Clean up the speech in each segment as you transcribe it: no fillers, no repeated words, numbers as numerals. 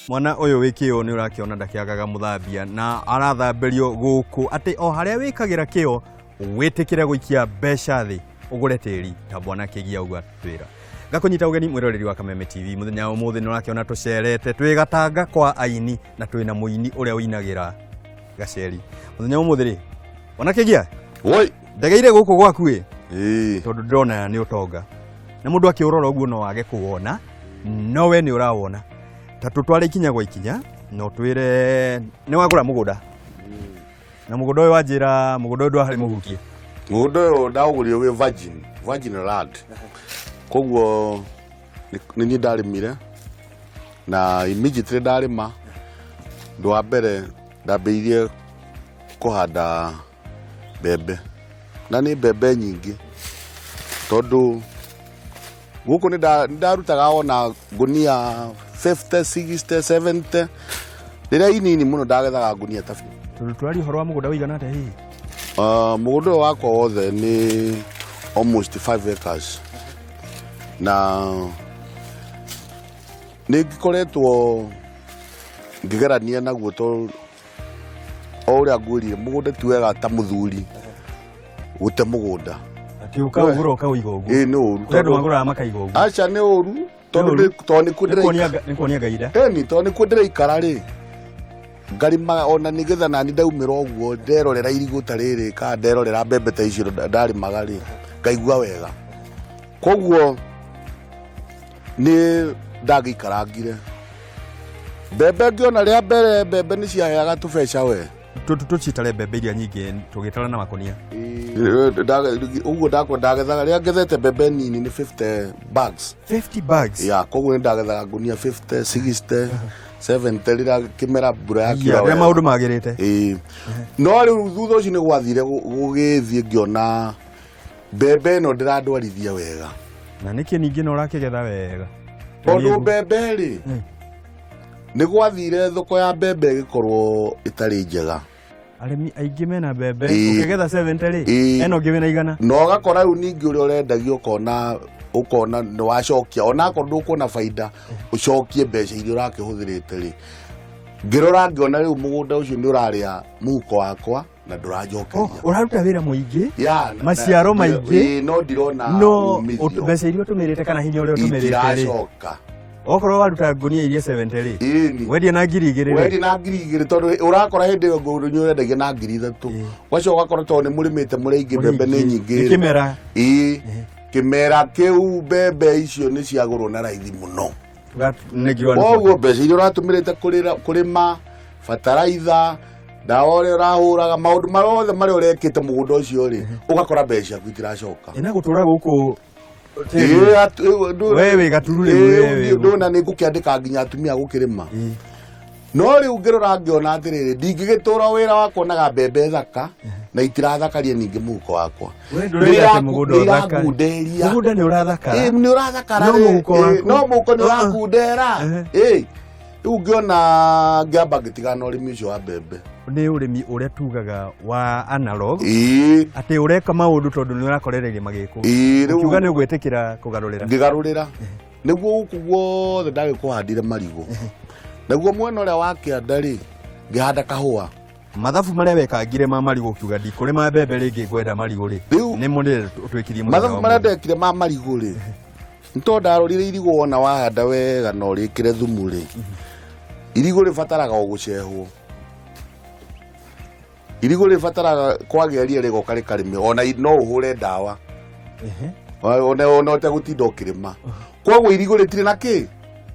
Mwana ũyũ wĩ kĩo nĩ ũrakĩona ndakĩagaga mũthambia na arathambĩrio gũkũ atĩ o harĩa wĩkagĩra kĩo wĩtĩkĩre gũikia mbeca thĩ ũgũre tĩri ta bwana Kĩgia ũguo atwĩra. Ngakũnyita ũgeni mwĩroreri wa Kameme TV mũthenya wa ũmũthĩ nĩ ũrakĩona tũcerete twĩ gatanga kwa aini na twĩna mũini ũrĩa ũinagĩra gaceri. Mũthenya wa ũmũthĩ rĩ, bwana Kĩgia, Woi. ndegeire gũkũ gwaku ĩ Ĩĩ. tondũ ndĩrona nĩ ũtonga na mũndũ akĩũrora ũguo no age kũwona no we nĩ ũrawona ta tũtware ikinya gwa ikinya na ũtwĩre nĩ wagũra mũgũnda na mũgũnda ũyũ wanjĩra mũgũnda ũyũ ndwarĩ mũhukie. Mũgũnda ũyũ ndaũgũrire wĩ virgin, virgin land. Koguo nĩ niĩ ndarĩmire na immediately ndarĩma ũndũ wa mbere ndambĩrĩirie kũhanda mbembe na nĩ mbembe nyingĩ tondũ gũkũ nĩ ndarutaga ona ngũnia 50, 60, 70 rĩrĩa inini mũno ndagethaga ngũnia ta Tondũ tũraria ũhoro wa mũgũnda ũigana atĩa hihi? Mũgũnda ũyũ wakwa wothe nĩ almost 5 acres na nĩ ngĩkoretwo ngĩgerania naguo tondũ o ũrĩa ngwĩrire mũgũnda ti wega ta mũthuri gũte mũgũnda. Atĩ ũkaũgũra ũkaũiga ũguo. Ĩĩ nĩ ũru. Kũrĩ andũ magũraga makaiga ũguo. Aca nĩ ũru tondũ Nĩ ũru. tondũ nĩkuo Nĩ kuonia ndĩraikara. Nĩ kuonia Ngai nda. Ĩni tondũ nĩkuo ndĩraikara rĩ ngarĩmaga ona nĩgetha nani ndaumĩra ũguo nderorera irigũ ta rĩrĩ kana nderorera mbembe ta icio ndarĩmaga rĩ ngaigua wega. Koguo nĩ ndagĩikarangire mbembe ngĩona rĩa mbere mbembe nĩ ciaheaga tũbeca we. Tũcitare mbembe iria nyingĩ tũgĩtara na makũnia. Ũguo ndakwa ndagethaga rĩrĩa ngethete mbembe nini nĩ 50 bags. 50 bags? Ya, koguo nĩ ndagethaga ngũnia 50, 60, 70 rĩrĩa kĩmera mbura yakiura Ya, rĩrĩa wega. maũndũ magĩrĩte. Ĩĩ. No rĩu thutha ũcio nĩ gwathire gũgĩthiĩ ngĩona mbembe ĩno ndĩrandwarithia wega. Na nĩkĩ ningĩ no ũrakĩgetha wega? Tondũ mbembe rĩ, nĩ gwathire thoko ya mbembe ĩgĩkorwo ĩtarĩ njega. Arĩmi aingĩ mena mbembe, Ĩĩ. ũkĩgetha 70 rĩ, Ĩĩ. ena ũngĩ wĩna igana. Na ũgakora rĩu ningĩ ũrĩa ũrendagia ũkona nĩ wacokia, ona akorwo ndũkuona baida, ũcokie mbeca iria ũrakĩhũthĩrĩte rĩ. Ngĩrora ngĩona rĩu mũgũnda ũcio nĩ ũrarĩa mũhuko wakwa na ndũranjokeria. Oh, ũraruta wĩra mũingĩ, Ya, maciaro maingĩ, no ndirona no umithio. mbeca iria ũtũmĩrĩte kana hinya ũrĩa ũtũmĩrĩte rĩ. Itiracoka. Okorwo waruta ngũnia iria 70 rĩ, Ĩni. wendia na ngiri igĩrĩ rĩ. Wendia na ngiri igĩrĩ tondũ ũrakora hĩndĩ ĩyo ngũrũ nĩ ũrendagia na ngiri ithatũ. Ĩĩ. Ũgacoka ũgakora tondũ nĩ mũrĩmĩte mũrĩ aingĩ mbembe nĩ nyingĩ Nĩ rĩ. kĩmera. Ĩĩ. Kĩmera kĩu mbembe icio nĩ ciagũrwo na raithi mũno. Nĩ ngiri one Koguo forty. mbeca iria ũratũmĩrĩte kũrĩma, bataraitha, ndawa ũrĩa ũrahũraga, maũndũ mothe marĩa ũrekĩte mũgũnda ũcio rĩ, ũgakora mbeca ciaku itiracoka. Ĩ, na gũtũra gũkũ Ĩĩ, We wĩ gaturu rĩu, ĩĩ, we wĩ ndũna nĩ ngũkĩandĩka nginya atumia gũkĩrĩma. Ĩĩ. No rĩu ngĩrora ngĩona atĩrĩrĩ, ndingĩgĩtũra wĩra wa kuonaga mbembe thaka na itirathakaria ningĩ mũhuko wakwa. We ndũrenda atĩ mũgũnda Nĩ ũthakare. irakunderia. Mũgũnda nĩ ũrathakara. Ĩĩ, nĩ ũrathakara No rĩ. mũhuko Ĩĩ, waku. no mũhuko nĩ Uh-uh. ũrakundera. Ehe. Ĩĩ. Rĩu ngĩona ngĩamba ngĩtigana na ũrĩmi ũcio wa mbembe. Nĩ ũrĩmi ũrĩa tugaga wa analog. Ĩĩ. Atĩ ũreka maũndũ tondũ nĩ ũrakorereirie magĩkwo. Ĩĩ, rĩu Ũkiuga nĩ ũgwĩtĩkĩra kũgarũrĩra. Ngĩgarũrĩra. Nĩguo gũkũ guothe ndagĩkũhandire marigũ. Naguo mwena ũrĩa wa kĩanda rĩ, ngĩhanda kahũa. Mathabu marĩa wekangire ma marigũ ũkiuga ndikũrĩma mbembe rĩngĩ ngwenda marigũ rĩ, Rĩu nĩmo ndĩrenda ũtwĩkirie mũthenya mathabu wa marĩa ũmũthĩ. ndekire ma marigũ rĩ, nĩ tondũ ndarorire irigũ wona wahanda wega na ũrĩkĩre thumu rĩ, irigũ rĩbataraga o gũcehwo. Irigũ rĩbataraga kwagĩa ria rĩgoka rĩkarĩmwo, ona no ũhũre ndawa. Ehe. Ona ũtegũtinda ũkĩrĩma. Koguo irigũ rĩtirĩ na kĩ?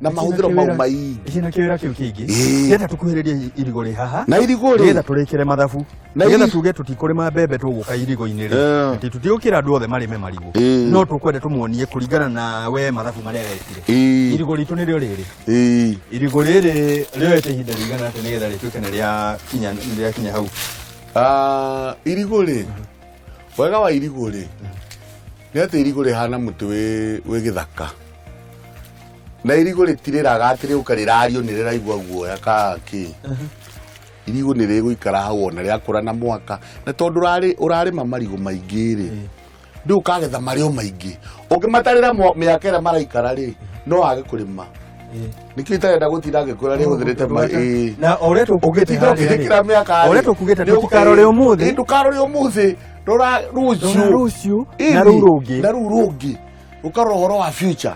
Na mahũthĩro mau maingĩ. Ici na kĩwĩra kĩu kĩingĩ. Ĩĩ. Nĩgetha tũkuhĩrĩrie irigũ rĩ haha. Na irigũ rĩ. Nĩgetha tũrĩkĩre mathabu. Na Nĩgetha iri- tuge tũtikũrĩma mbembe tũgũka irigũ-inĩ rĩ. Eh. Atĩ tũtigũkĩra andũ othe marĩme marigũ. Ĩĩ. No tũkwenda tũmuonie kũringana na we mathabu marĩa wekire. Ĩĩ. Irigũ ritũ nĩrĩo rĩrĩ. Ĩĩ. Irigũ rĩrĩ rĩoete ihinda rĩigana atĩa nĩgetha rĩtuĩke nĩ rĩakinya hau? Irigũ rĩ, wega wa irigũ rĩ, nĩ atĩ irigũ rĩhana mũtĩ wĩ gĩthaka. Na irigũ rĩtirĩraga atĩ rĩũka rĩrario nĩ rĩraigua guoya kana kĩ. Irigũ nĩ rĩgũikara hau ona rĩakũra na mwaka. Na tondũ ũrarĩma marigũ maingĩ rĩ, ndũkagetha marĩ o maingĩ. Ũngĩmatarĩra mĩaka ĩrĩa maraikara rĩ, no wage kũrĩma. Nĩkĩo itarenda gũtinda ngĩkwĩra rĩhũthĩrĩte ĩĩ. Na o ũrĩa tũkugĩte Ũngĩtinda harĩa rĩ, ũkĩrĩkĩra mĩaka o ũrĩa tũkugĩte tũtikarore ũmũthĩ. Ndũkarore ũmũthĩ, rora rora rũciũ. Rũciũ Ĩni, na rũu rũngĩ. Na rũu rũngĩ ũkarora ũhoro wa future.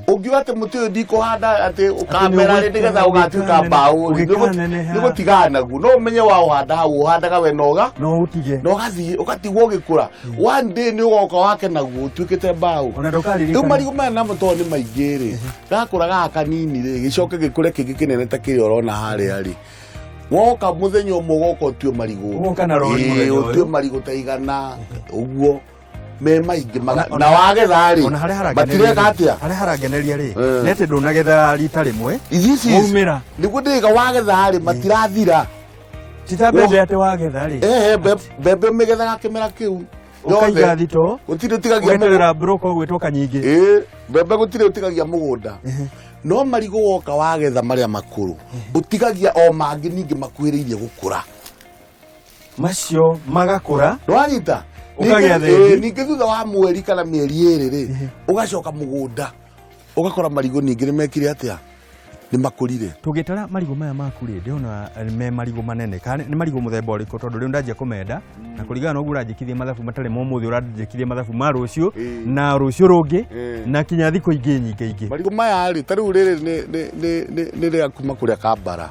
Ũngiuga atĩ mũtĩ ũyũ ndikũhanda atĩ ũkamera rĩ nĩgetha ũgatuĩka mbaũ rĩ, Ũgĩkaneneha. nĩ gũtigana naguo. No ũmenye wa ũhanda hau ũhandaga we noga no ũtige na ũgathiĩ ũgatigwo ũgĩkũra. One day nĩ ũgoka wake naguo ũtuĩkĩte mbaũ. Ona Rĩu ndũkaririkana. Marigũ maya namo tondũ nĩ maingĩ rĩ, gakũra gaka kanini rĩ, gĩcoke gĩkũre kĩngĩ kĩnene ta kĩrĩa ũrona harĩa rĩ, woka mũthenya ũmwe ũgoka ũtue marigũ. Ũgoka na rori Ĩĩ, mũthenya ũyũ. ũtue marigũ ta 100 ũguo me maingĩ Ona- na wagetha rĩ ona harĩa harangeneria matireka rĩ- atĩa. Harĩa harangeneria rĩ Eh. nĩ atĩ ndũnagetha rita rĩmwe This is- waumĩra. Nĩguo ndĩga wagetha rĩ matirathira. Ti ta mbembe atĩ wagetha rĩ Ehe, mbembe mĩgethaga kĩmera kĩu ũkaiga yothe. thito Gũtirĩ ũtigagia mũgũnda. ũgeterera mbroko gwĩtwo kanyingĩ. Ĩĩ, mbembe gũtirĩ ũtigagia mũgũnda, no marigũ woka wagetha marĩa makũrũ ũtigagia o mangĩ ningĩ makuhĩrĩirie gũkũra. Macio magakũra. Nĩwanyita? Ũkagĩa Ningĩ- thendi. Ĩĩ, ningĩ thutha wa mweri kana mĩeri 2 rĩ, ũgacoka mũgũnda ũgakora marigũ ningĩ nĩ mekire atĩa, nĩ makũrire. Tũgĩtara marigũ maya maku rĩ, ndĩrona me marigũ manene. Kana nĩ marigũ mũthemba ũrĩkũ? Tondũ rĩu ndanjia kũmenda na kũringana na ũguo ũranjĩkithia mathabu matarĩ ma ũmũthĩ, ũranjĩkithia mathabu ma rũciũ na rũciũ rũngĩ na kinya thikũ ingĩ nyingĩ ingĩ. Marigũ maya rĩ, ta rĩu rĩrĩ nĩ rĩa kuma kũrĩa Kambara,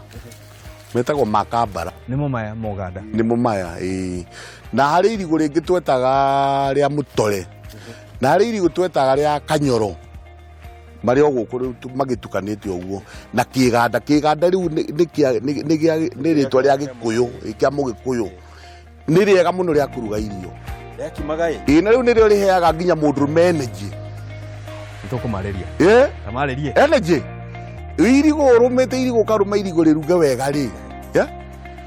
metagwo ma Kambara. Nĩmo maya Moganda? Nĩmo maya, ĩĩ. Na harĩ irigũ rĩngĩ twetaga rĩa mũtore, na harĩ irigũ twetaga rĩa kanyoro, marĩ o gũkũ rĩu magĩtukanĩte ũguo na kĩganda. Kĩganda rĩu nĩ rĩtwa rĩa Gĩkũyũ, ĩ, kĩa mũgĩkũyũ, nĩ rĩega mũno rĩa kũruga irio. Rĩakimaga ĩ. Ĩ, na rĩu nĩrĩo rĩheaga nginya mũndũrũme energy. Nĩtũkũmarĩria. Ĩ. Tamarĩrie. Energy. Irigũ ũrũmĩte, irigũ ũkarũma irigũ rĩruge wega rĩ. Yeah?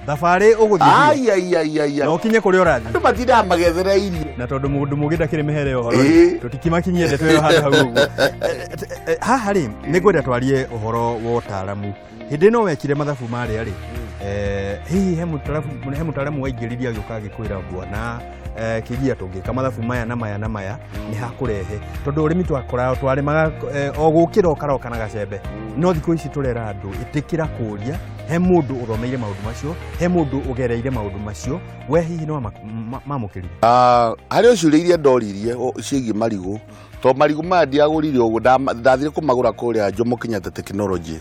Thabarĩ ũgũthiĩ Ai ai ai ai. Na ũkinye kũrĩa ũrathiĩ. Andũ matindaga magethera irio. Na tondũ mũndũ mũgĩ ndakĩrĩ mĩhere ya ũhoro Ĩĩ. rĩ, tũtikimakinyie ndeto ĩyo handũ hau ũguo. Haha rĩ nĩ ngwenda twarie ũhoro wa ũtaaramu. Hĩndĩ ĩno wekire mathabu marĩa rĩ, hihi he mũtaaramu waingĩririe agĩũka agĩkwĩra, "Bwana kĩgia, tũngĩka mathabu maya na maya na maya nĩ hakũrehe"? Tondũ ũrĩmi twakora twarĩmaga o gũkĩra ũkaroka na gacembe, no thikũ ici tũrera andũ ĩtĩkĩra kũria he mũndũ ũthomeire maũndũ macio, he mũndũ ũgereire maũndũ macio. We hihi no mamũkĩrire? Ah, harĩ o ciũria iria ndoririe ciĩgiĩ marigũ, tondũ marigũ maya ndiagũrire ũguo, ndathire kũmagũra kũrĩa Jomo Kenyatta Technology.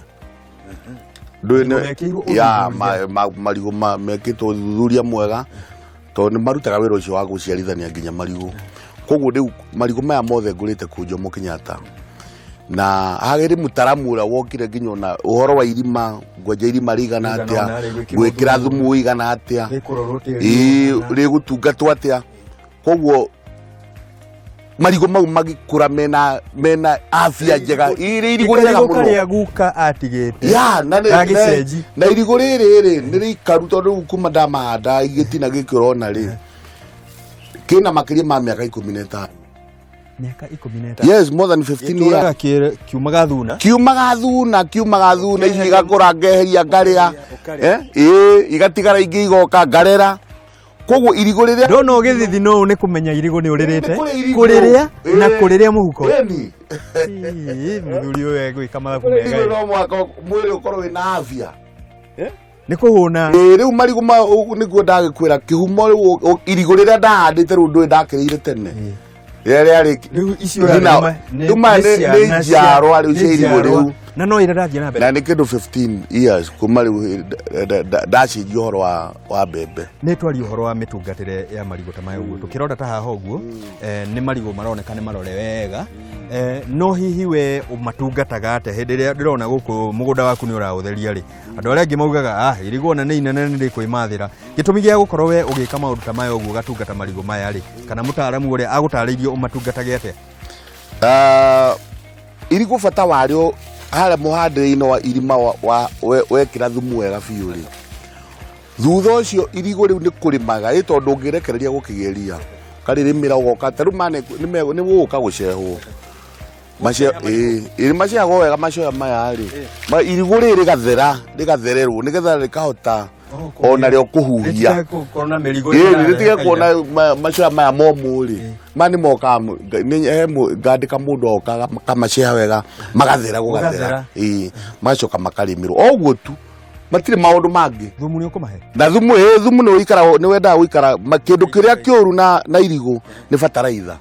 Ndũĩ Marigũ mekĩirwo ya ũthuthuria. Marigũ mekĩtwo ũthuthuria mwega, tondũ nĩ marutaga wĩra ũcio wa gũciarithania nginya marigũ. Koguo rĩu marigũ maya mothe ngũrĩte kũu Jomo Kenyatta, na hagĩrĩ mũtaramu ũrĩa wokire nginya ona ũhoro wa irima, ngwenja irima rĩigana Rĩigana atĩa, ũna, rĩgwĩkĩrwo ngwĩkĩra thumu. Thumu ũigana atĩa, Rĩkũrorwo tĩri ĩĩ, ũigana. Rĩgũtungatwo atĩa. Koguo marigũ mau magĩkũra mena afya njega. Ĩrĩ irigũ rĩega Karigũ mũno. Karĩa guka atigĩte ya na gagĩcenji. Na irigũ rĩrĩ rĩ nĩ rĩikaru, tondũ rĩu kuma ndamahanda igĩtina gĩkĩ ũrona rĩ kĩna makĩria ma mĩaka 15. Mĩaka 15? Yes, more than 15 years. Gĩtũraga kiumaga thuna. Kiumaga thuna, kiumaga thuna ici igakũra, ngeheria ngarĩa. Ũkarĩa. Eh, ĩĩ, igatigara ingĩ igoka ngarera. Koguo irigũ rĩrĩa Ndona ũgĩthithi no nĩ kũmenya irigũ nĩ ũrĩrĩte. Nĩ kũrĩa irigũ. Kũrĩrĩa na Ĩĩ. kũrĩrĩa mũhuko. Ĩni. Ĩĩ, mũthuri ũyũ egwĩka mathabu Kũrĩa mega irigũ ĩ. no mũhaka mwĩrĩ ũkorwo wĩna afya. Nĩ kũhũna. Ĩĩ, rĩu marigũ ma nĩguo ndagĩkwĩra kĩhumo rĩu irigũ rĩrĩa ndahandĩte rĩu ndũĩ ndakĩrĩire tene rĩrĩa rĩarĩ Rĩu icio Ngina- ũrarĩma rĩu maya ciana nĩ njiarwa rĩu nĩ cia irigũ njiarwa. rĩu. Na no ĩrĩa rathiĩ na mbere. Na nĩ kĩndũ 15 years kuma rĩu ndacenjia ũhoro wa mbembe. Nĩ twaria ũhoro wa mĩtungatĩre ya marigũ ta maya ũguo tũkĩrora ta haha ũguo, nĩ marigũ maroneka nĩ marore wega, no hihi we ũmatungataga atĩa hĩndĩ ĩrĩa ndĩrona gũkũ mũgũnda waku nĩ ũraũtheria rĩ? Andũ arĩa angĩ maugaga, "Ah, irigũ ona nĩ inene nĩ rĩkwĩmathĩra." Gĩtũmi gĩa gũkorwo we ũgĩka maũndũ ta maya ũguo ũgatungata marigũ maya rĩ, kana mũtaaramu ũrĩa agũtarĩirie ũmatungatage atĩa? Ah, irigũ bata warĩo harĩa mũhandĩre-inĩ wa irima wekĩra thumu wega biũ rĩ, thutha ũcio irigũ rĩu nĩ kũrĩmaga ĩ, tondũ ũngĩrekereria gũkĩgĩa ria karĩrĩmĩra ũgoka ta rĩu mane nĩ gũgũka gũcehwo. Ĩĩ, ĩĩ, macehagwo wega macoya maya rĩ, irigũ rĩrĩ rĩgathera, rĩgathererwo nĩgetha rĩkahota Ona rĩo kũhuhia. Kuona mĩrigo. Ĩĩ, rĩtige kuona macoya maya momũ rĩ, maya nĩ mokaga he ngandĩka mũndũ okaga kamaceha wega, magathera gũgathera. Gũgathera. Ĩĩ, magacoka makarĩmĩrwo o ũguo tu, matirĩ maũndũ mangĩ. Thumu nĩ ũkũmahe? Na thumu, ĩĩ, thumu nĩ ũikara, nĩ wendaga gũikara kĩndũ kĩrĩa kĩũru na irigũ nĩ bataraitha.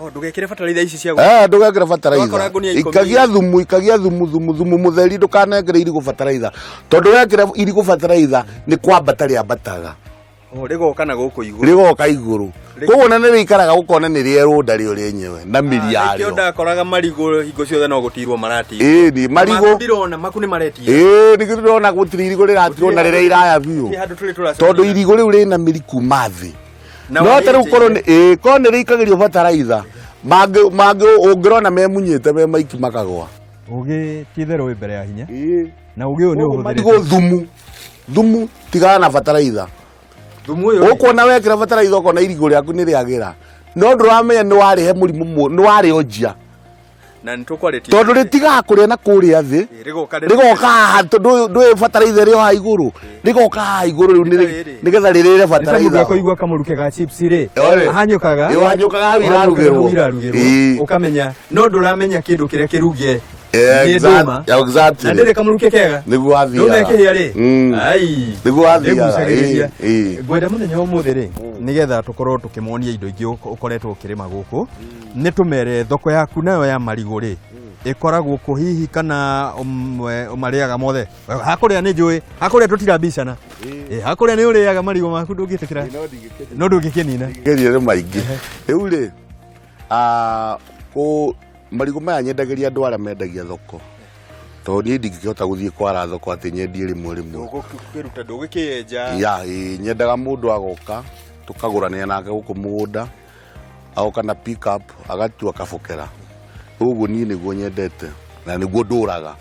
Oh, ndũgekĩre bataraitha ici cia Eh, ndũgekĩre Ũgakora bataraitha. ngũnia 10. Ikagia thumu, ikagia thumu, thumu, thumu mũtheri, ndũkanekĩre irigũ bataraitha, tondũ wekĩra irigũ bataraitha nĩ kwambata rĩambataga. Oh, rĩgoka na gũkũ igũrũ. Rĩgoka igũrũ, koguo na nĩ rĩikaraga ũkona nĩ rĩerũnda rĩo rĩenyewe na mĩri Nĩkĩo yarĩo. ndakoraga marigũ hingo ciothe no gũtirwo maratirwo. Ĩĩ, marigũ. Maku ndĩrona maku nĩ maretira. Ĩĩ, nĩkĩo ndĩrona gũtirĩ irigũ rĩratirwo na rĩrĩa iraya biũ. Gũtirĩ handũ tũrĩ tũracemania. Tondũ irigũ rĩu rĩna mĩri kuma thĩ. Na No warĩte ta rĩu korwo nĩ ĩĩ, korwo nĩ rĩikagĩrio bataraitha, mangĩ mangĩ ũngĩrona memunyĩte me maiki makagwa. Ũgĩ ti itherũ wĩ mbere ya hinya. Ĩĩ. Na ũgĩ ũyũ nĩ ũhũthĩrĩte. Marigũ thumu, thumu, tigana na bataraitha. Thumu ũyũ rĩ, Ũkuona wekĩra bataraitha ũkona irigũ rĩaku nĩ rĩagĩra, no ndũramenya nĩ warĩhe mũrimũ nĩ warĩonjia. Na nĩ tũkwarĩtie. Tondũ rĩtigaga kũrĩa na kũrĩa thĩ. Ĩĩ, rĩgoka Rĩgoka haha tondũ ndũĩ bataraitha ĩrĩ o haha igũrũ, rĩgoka haha igũrũ rĩu Rĩrĩ. nĩgetha rĩrĩre Nĩ ta mũndũ bataraitha. akũigua kamũruke ga chips rĩ, Ore. ahanyũkaga. Ĩĩ, ũhanyũkaga hau Ũhanyũkaga irarugĩrwo. hau irarugĩrwo. Ĩĩ. Ũkamenya no ndũramenya kĩndũ kĩrĩa kĩruge nĩ ndũma. Exactly. Na ndĩrĩ kamũruke kega. Nĩguo Ndũma wathiaga. ĩkĩhĩa rĩ. Ai. Nĩguo wathiaga. Ĩgucagĩrĩria. Ĩĩ, ĩĩ. Ngwenda mũthenya wa ũmũthĩ rĩ, nĩgetha tũkorwo tũkĩmonia indo ingĩ ũkoretwo ũkĩrĩma gũkũ, nĩ tũmere thoko yaku nayo ya marigũ rĩ, ĩkoragwo kũ hihi, kana ũmarĩaga mothe? Hakũrĩa nĩ njũĩ, hakũrĩa tũtirabicana. Ĩ, hakũrĩa nĩ ũrĩaga marigũ maku, ndũngĩtĩkĩra no ndũngĩkĩnina. Geria nĩ maingĩ rĩu rĩ, kũ marigũ maya nyendagĩria andũ arĩa mendagia thoko, tondũ niĩ ndingĩkĩhota gũthiĩ kwara thoko atĩ nyendie rĩmwe rĩmwe. Ndũgũkĩruta, ndũgĩkĩenja. Ya, ĩĩ, nyendaga mũndũ agoka tũkagũranĩra nake gũkũ mũgũnda, agoka na pick up agatua kabokera ũguo. Niĩ nĩguo nyendete na nĩguo ndũraga,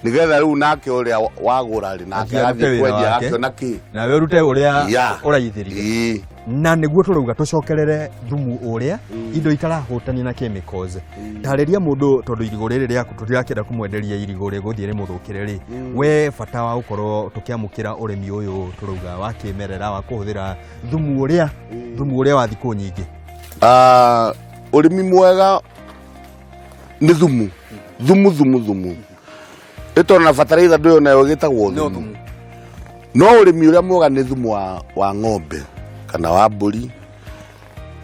nĩgetha rĩu nake ũrĩa wagũra rĩ, nake Athiĩ arute agathiĩ wĩra kwendia wake. akĩona kĩ. Nawe ũrute ũrĩa Ya. ũraithĩria. Ĩĩ. Na nĩguo tũrauga tũcokerere thumu ũrĩa, indo itarahũtania na chemicals. Tarĩria mũndũ, tondũ irigũ rĩrĩ rĩaku tũtirakĩenda kũmwenderia irigũ rĩgũthiĩ rĩmũthũkĩre rĩ, we bata wa gũkorwo tũkĩamũkĩra ũrĩmi ũyũ tũrauga wa kĩmerera, wa kũhũthĩra thumu ũrĩa wa thikũ nyingĩ. Ah, ũrĩmi mwega nĩ thumu, thumu, thumu, thumu ĩtondũ na bataraitha ndũyũ nayo ĩgĩtagwo thumu, no ũrĩmi ũrĩa mwega nĩ thumu wa ng'ombe kana wa mbũri,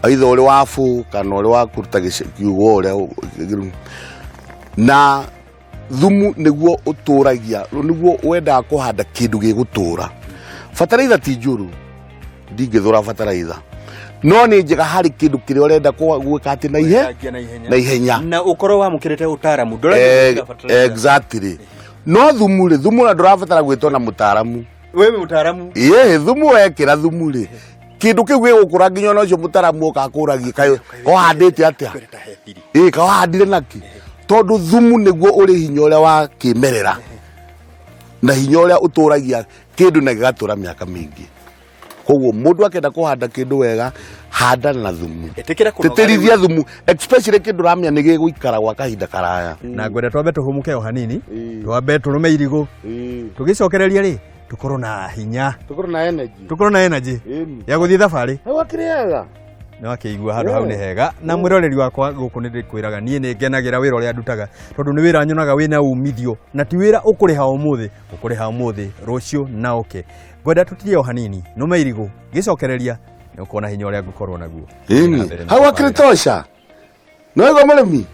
aitha ũrĩ wa bũ kana ũrĩ wa kũruta kiugo ũrĩa na thumu nĩguo ũtũragia, nĩguo wendaga kũhanda kĩndũ gĩgũtũra. Bataraitha ti njũru, ndingĩthũra bataraitha, no nĩ njega harĩ kĩndũ kĩrĩa ũrenda gwĩka atĩ na ihe na ihenya. Na ũkorwo wamũkĩrĩte ũtaramu. Exactly. No thumu rĩ, thumu na ndũrabatara gwĩtwo na mũtaramu. We wĩ mũtaramu. Ĩĩ, thumu wekĩra thumu rĩ, kĩndũ kĩu gĩgũkũra nginya ona ũcio mũtaramu oka akũragie, kaĩ wahandĩte atĩa? Kwĩrĩ ta hethiri. Ĩĩ, kawahandire naki? Tondũ thumu nĩguo ũrĩ hinya ũrĩa wa kĩmerera na hinya ũrĩa ũtũragia kĩndũ na gĩgatũra mĩaka mĩingĩ. Koguo mũndũ akenda kũhanda kĩndũ wega, handa na thumu. Ĩtĩkĩra kũnoga. Tĩtĩrithia thumu, especially kĩndũ ũramenya nĩ gĩgũikara gwa kahinda karaya. Na ngwenda twambe tũhũmũke o hanini, twambe tũrũme irigũ, tũgĩcokereria rĩ, tũkorwo na hinya. Tũkorwo na energy. Tũkorwo na energy ya gũthiĩ thabarĩ. Hau akĩrĩaga. Nĩ wakĩigua handũ hau nĩ hega. Na mwĩroreri wakwa gũkũ nĩ ndĩkwĩraga niĩ nĩ ngenagĩra wĩra ũrĩa ndutaga, tondũ nĩ wĩra nyonaga wĩna umithio, na ti wĩra ũkũrĩha ũmũthĩ, ũkũrĩha ũmũthĩ rũciũ na oke. Ngwenda tũtige o hanini, nũme irigũ, ngĩcokereria nĩ ũkuona hinya ũrĩa ngũkorwo naguo. Ĩni hau akĩrĩ tosha no igua mũrĩmi.